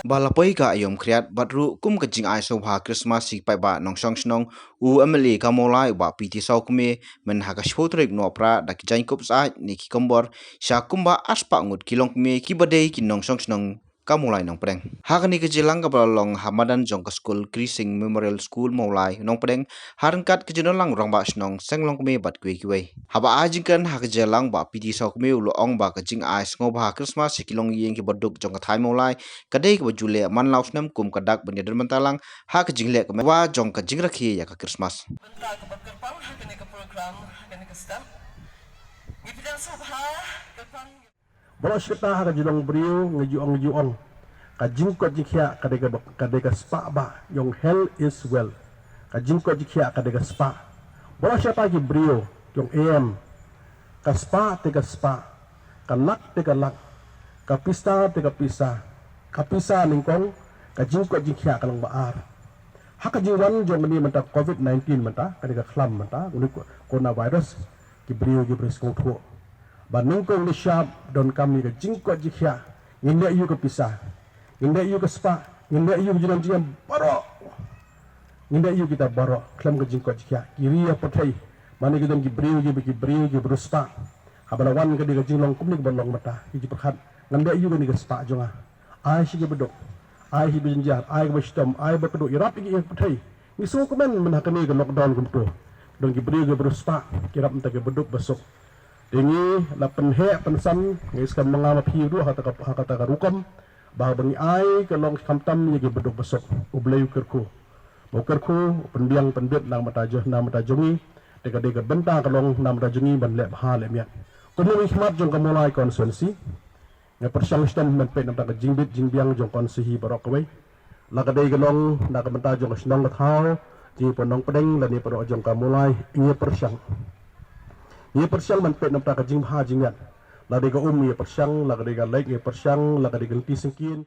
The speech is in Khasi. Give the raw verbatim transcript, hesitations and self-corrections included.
Ba la poi ka aïom khriat bad ruh kum ka jingai sngewbha Christmas ïa ki paidbah nongshong shnong, u M L A ka Mawlai u Bah P T Sawkmie mynta ha ka shiphew tarik Nohprah da ki jaiñkup syaid ne ki kombor sha kumba arspah ngut ki longkmie kiba dei ki nongshong shnong ka Mawlai Nongpdeng. Ha kane ka jingïalang kaba la long ha madan jong ka skul Krising Memorial School Mawlai Nongpdeng, ha ryngkat ka jingdon lang u Rangbah Shnong, Seng Longkmie bad kiwei kiwei. Haba ai jingkren ha ka jingïalang, Bah P T Sawkmie u la ong ba ka jingai sngewbha Christmas ïa ki longïing kiba duk jong ka thaiñ Mawlai ka dei kaba ju leh man la u snem kum ka dak ban ïadon bynta lang ha ka jingleh ka mewah jong ka jingrakhe ïa ka Christmas. Bynta kaba kyrpang ha kane ka program, ha kane ka step, ngi pdiang sngewbha, kyrpang. Baroh shi katta ha ka jinglong briew ngi ju ong, ngi ju ong, ka jingkoit jingkhiah ka dei ka, ka dei ka spah bah, ong health is wealth. Ka jingkoit jingkhiah ka dei ka spah. Baroh shi katta ki briew ki ong em, ka spah te ka spah, ka lak te ka lak, ka pisa te ka pisa, ka pisa nyngkong, ka jingkoit jingkhiah ka long ba ar. Ha ka jingwan jong kane mynta covid nineteen mynta, kane ka khlam mynta, une u coronavirus, ki briew ki briew sngewthuh ba nyngkong ne shap donkam ïa ka jingkoit jingkhiah. Ngin leh ïa u ka pisa, ngin leh ïa u ka spah, ngin leh ïa u ka jinglong jingem baroh. Ngin leh ïa u kita baroh khlem ka jingkoit jingkhiah. Ki ri ha pyrthei, mane ki don ki briew ki, ki briew ki briew spah. Haba la wan ka dei ka jinglong kumne kaba long mynta, ki ju pyrkhat, ngan leh ïa u kane ka spah jong nga. Ai sha kiba duk, ai sha kiba jynjar, ai kaba shitom, ai ba kdup, ïarap ïa ki ha pyrthei. Ngi sngewkmen mynta ha kane ka lockdown kumto, don ki briew ki briew spah ki ïarap ïa kita kiba duk ba suk. Te ngi la pynheh pynsan, ngi skhem ma nga ma phi ruh ha kata ka, ha kata ka rukom, ba haba ngi ai ka long khamtam ïa kiba duk ba suk. U Blei u kyrkhu, ba u kyrkhu, u pynbiang pynbit na ka bynta jong, na ka bynta jong ngi. Te ka dei ka bynta ka long na ka bynta jong ngi ban leh bha leh miat. Kumno ngi khmat jong ka Mawlai constituency, ngi pyrshang shitom ban peit na ka bynta ka jingbit jingbiang jong ka constituency baroh kawei. La ka dei ka long na ka bynta jong ka shnong ka thaw, jingpynlong pdeng lane baroh jong ka Mawlai, ngi pyrshang. Ngi pyrshang ban peit na ka bynta ka jingbha jingmiat. La dei ka um ngi pyrshang, la ka dei ka leit ngi pyrshang, la ka dei ka lynti syngkien.